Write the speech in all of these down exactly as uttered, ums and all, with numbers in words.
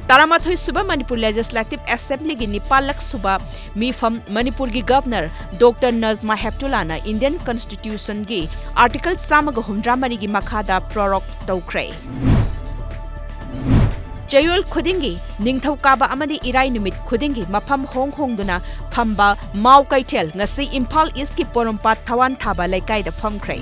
ꯇꯔꯥꯃꯥꯊꯣꯏ ꯁꯨꯕ Manipur Legislative Assembly ꯒꯤ ꯅꯤꯄꯥꯜꯂꯛ ꯁꯨꯕ ꯃꯤꯐꯝ ꯃꯅꯤꯄꯨꯔꯒꯤ Governor Doctor Najma ꯍꯦꯞꯇꯨꯂꯥꯅ Indian Constitution ꯒꯤ Article ꯆꯥꯝꯃꯒ ꯍꯨꯝꯗ꯭ꯔꯥ ꯃꯔꯤꯒꯤ ꯃꯈꯥꯗ prorogue ꯇꯧꯈ꯭ꯔꯦ꯫ ꯆꯌꯣꯜ ꯈꯨꯗꯤꯡꯒꯤ ꯅꯤꯡꯊꯧꯀꯥꯕ ꯑꯃꯗꯤ ꯏꯔꯥꯏ ꯅꯨꯃꯤꯠ ꯈꯨꯗꯤꯡꯒꯤ ꯃꯐꯝ ꯍꯣꯡ ꯍꯣꯡꯗꯨꯅ ꯐꯝꯕ ꯃꯥꯎ ꯀꯩꯊꯦꯜ ꯉꯁꯤ ꯏꯝꯐꯥꯜ East ꯀꯤ ꯄꯣꯔꯣꯝꯄꯥꯠ ꯊꯋꯥꯟ ꯊꯥꯕ ꯂꯩꯀꯥꯏꯗ ꯐꯝꯈ꯭ꯔꯦ꯫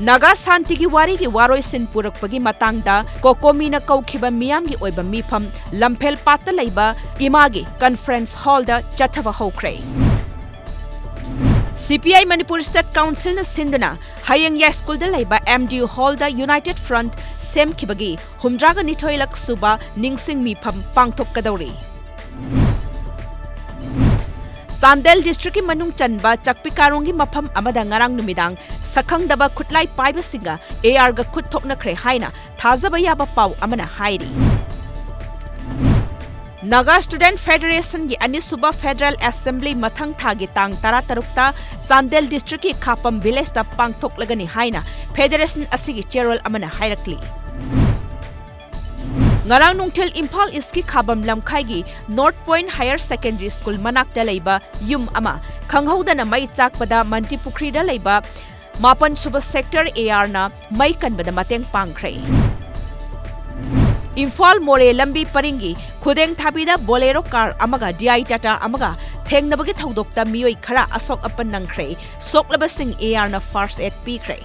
ꯅꯥꯒꯥ ꯁꯥꯟꯇꯤꯒꯤ ꯋꯥꯔꯤꯒꯤ ꯋꯥꯔꯣꯏꯁꯤꯟ ꯄꯨꯔꯛꯄꯒꯤ ꯃꯇꯥꯡꯗ ꯀꯣꯀꯣꯃꯤꯅ ꯀꯧꯈꯤꯕ ꯃꯤꯌꯥꯝꯒꯤ ꯑꯣꯏꯕ ꯃꯤꯐꯝ ꯂꯝꯐꯦꯜ ꯄꯥꯠꯇ ꯂꯩꯕ ꯏꯃꯥꯒꯤ Conference Hall ꯗ ꯆꯠꯊꯕ ꯍꯧꯈ꯭ꯔꯦ꯫ C P I Manipur State Council ꯅ ꯁꯤꯟꯗꯨꯅ ꯍꯌꯦꯡ ꯌꯥꯏꯁ꯭ꯀꯨꯜꯗ ꯂꯩꯕ M D U Hall ꯗ United Front ꯁꯦꯝꯈꯤꯕꯒꯤ ꯍꯨꯝꯗ꯭ꯔꯥꯒ ꯅꯤꯊꯣꯏꯂꯛ ꯁꯨꯕ ꯅꯤꯡꯁꯤꯡ ꯃꯤꯐꯝ ꯄꯥꯡꯊꯣꯛꯀꯗꯧꯔꯤ꯫ ꯆꯥꯟꯗꯦꯜ District ꯀꯤ ꯃꯅꯨꯡ ꯆꯟꯕ ꯆꯥꯛꯄꯤꯀꯥꯔꯣꯡꯒꯤ ꯃꯐꯝ ꯑꯃꯗ ꯉꯔꯥꯡ ꯅꯨꯃꯤꯗꯥꯡ ꯁꯛꯈꯪꯗꯕ ꯈꯨꯠꯂꯥꯏ ꯄꯥꯏꯕꯁꯤꯡꯒ A R ꯒ ꯈꯨꯠ ꯊꯣꯛꯅꯈ꯭ꯔꯦ ꯍꯥꯏꯅ ꯊꯥꯖꯕ ꯌꯥꯕ ꯄꯥꯎ ꯑꯃꯅ ꯍꯥꯏꯔꯤ꯫ Naga Student Federation ꯒꯤ ꯑꯅꯤꯁꯨꯕ Federal Assembly ꯃꯊꯪ ꯊꯥꯒꯤ ꯇꯥꯡ ꯇꯔꯥꯇꯔꯨꯛꯇ ꯆꯥꯟꯗꯦꯜ District ꯀꯤ ꯈꯥꯄꯝ Village ꯇ ꯄꯥꯡꯊꯣꯛꯂꯒꯅꯤ ꯍꯥꯏꯅ Federation ꯑꯁꯤꯒꯤ ꯆꯦꯔꯣꯜ ꯑꯃꯅ ꯍꯥꯏꯔꯛꯂꯤ꯫ ꯉꯔꯥꯡ ꯅꯨꯡꯊꯤꯜ ꯏꯝꯐꯥꯜ East ꯀꯤ ꯈꯥꯕꯝ ꯂꯝꯈꯥꯏꯒꯤ North Point Higher Secondary School ꯃꯅꯥꯛꯇ ꯂꯩꯕ ꯌꯨꯝ ꯑꯃ ꯈꯪꯍꯧꯗꯅ ꯃꯩ ꯆꯥꯛꯄꯗ ꯃꯟꯇꯤꯄꯨꯈ꯭ꯔꯤꯗ ꯂꯩꯕ ꯃꯥꯄꯟ ꯁꯨꯕ Sector A R ꯅ ꯃꯩ ꯀꯟꯕꯗ ꯃꯇꯦꯡ ꯄꯥꯡꯈ꯭ꯔꯦ꯫ ꯏꯝꯐꯥꯜ ꯃꯣꯔꯦ ꯂꯝꯕꯤ ꯄꯔꯤꯡꯒꯤ ꯈꯨꯗꯦꯡ ꯊꯥꯕꯤꯗ Bolero car ꯑꯃꯒ D I Tata ꯑꯃꯒ ꯊꯦꯡꯅꯕꯒꯤ ꯊꯧꯗꯣꯛꯇ ꯃꯤꯑꯣꯏ ꯈꯔ ꯑꯁꯣꯛ ꯑꯄꯟ ꯅꯪꯈ꯭ꯔꯦ꯫ ꯁꯣꯛꯂꯕꯁꯤꯡ A R ꯅ first aid ꯄꯤꯈ꯭ꯔꯦ꯫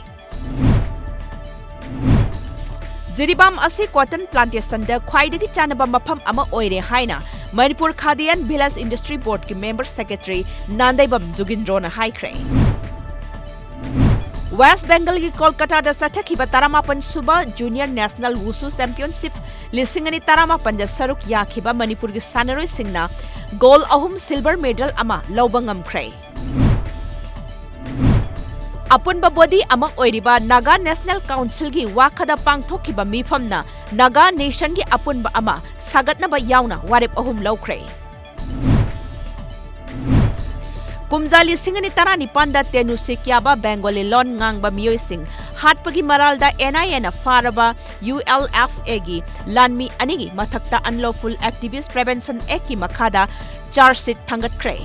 ꯖꯤꯔꯤꯕꯥꯝ ꯑꯁꯤ cotton plantation ꯗ ꯈ꯭ꯋꯥꯏꯗꯒꯤ ꯆꯥꯟꯅꯕ ꯃꯐꯝ ꯑꯃ ꯑꯣꯏꯔꯦ ꯍꯥꯏꯅ Manipur Khadi and Village Industry Board ꯀꯤ Member Secretary ꯅꯥꯟꯗꯩꯕꯝ ꯖꯨꯒꯤꯟꯗ꯭ꯔꯣꯅ ꯍꯥꯏꯈ꯭ꯔꯦ꯫ West Bengal ꯒꯤ ꯀꯣꯜꯀꯇꯥꯗ ꯆꯠꯊꯈꯤꯕ ꯇꯔꯥꯃꯥꯄꯟ ꯁꯨꯕ Junior National Wushu Championship ꯂꯤꯁꯤꯡ ꯑꯅꯤ ꯇꯔꯥꯃꯥꯄꯟꯗ ꯁꯔꯨꯛ ꯌꯥꯈꯤꯕ ꯃꯅꯤꯄꯨꯔꯒꯤ ꯁꯥꯟꯅꯔꯣꯏꯁꯤꯡꯅ gold ꯑꯍꯨꯝ silver medal ꯑꯃ ꯂꯧꯕ ꯉꯝꯈ꯭ꯔꯦ꯫ ꯑꯄꯨꯟꯕ body ꯑꯃ ꯑꯣꯏꯔꯤꯕ Naga National Council ꯒꯤ ꯋꯥꯈꯗ ꯄꯥꯡꯊꯣꯛꯈꯤꯕ ꯃꯤꯐꯝꯅ Naga Nation ꯒꯤ ꯑꯄꯨꯟꯕ ꯑꯃ ꯁꯥꯒꯠꯅꯕ ꯌꯥꯎꯅ ꯋꯥꯔꯦꯞ ꯑꯍꯨꯝ ꯂꯧꯈ꯭ꯔꯦ꯫ ꯀꯨꯝꯖꯥ ꯂꯤꯁꯤꯡ ꯑꯅꯤ ꯇꯔꯥꯅꯤꯄꯥꯟꯗ ꯇꯦꯅꯨꯁꯤ ꯀ꯭ꯌꯥꯕꯥ ꯕꯦꯡꯒꯣꯂꯤ ꯂꯣꯟ ꯉꯥꯡꯕ ꯃꯤꯑꯣꯏꯁꯤꯡ ꯍꯥꯠꯄꯒꯤ ꯃꯔꯥꯜꯗ ꯑꯦꯟ ꯑꯥꯏ ꯑꯦꯅ ꯐꯥꯔꯕ ꯌꯨ ꯑꯦꯜ ꯑꯦꯐ ꯑꯦꯒꯤ ꯂꯥꯟꯃꯤ ꯑꯅꯤꯒꯤ ꯃꯊꯛꯇ Unlawful Activist Prevention Actꯀꯤ ꯃꯈꯥꯗ charge sheet ꯊꯥꯡꯒꯠꯈ꯭ꯔꯦ꯫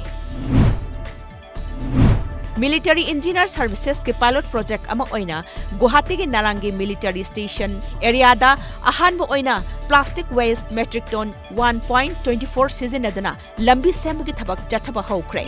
Military Engineer Servicesꯀꯤ pilot project ꯑꯃ ꯑꯣꯏꯅ ꯒꯨꯋꯥꯍꯥꯇꯤꯒꯤ ꯅꯥꯔꯥꯡꯒꯤ military station areaꯗ ꯑꯍꯥꯟꯕ ꯑꯣꯏꯅ plastic waste metric ton one point twenty four ꯁꯤꯖꯤꯟꯅꯗꯨꯅ ꯂꯝꯕꯤ ꯁꯦꯝꯕꯒꯤ ꯊꯕꯛ ꯆꯠꯊꯕ ꯍꯧꯈ꯭ꯔꯦ꯫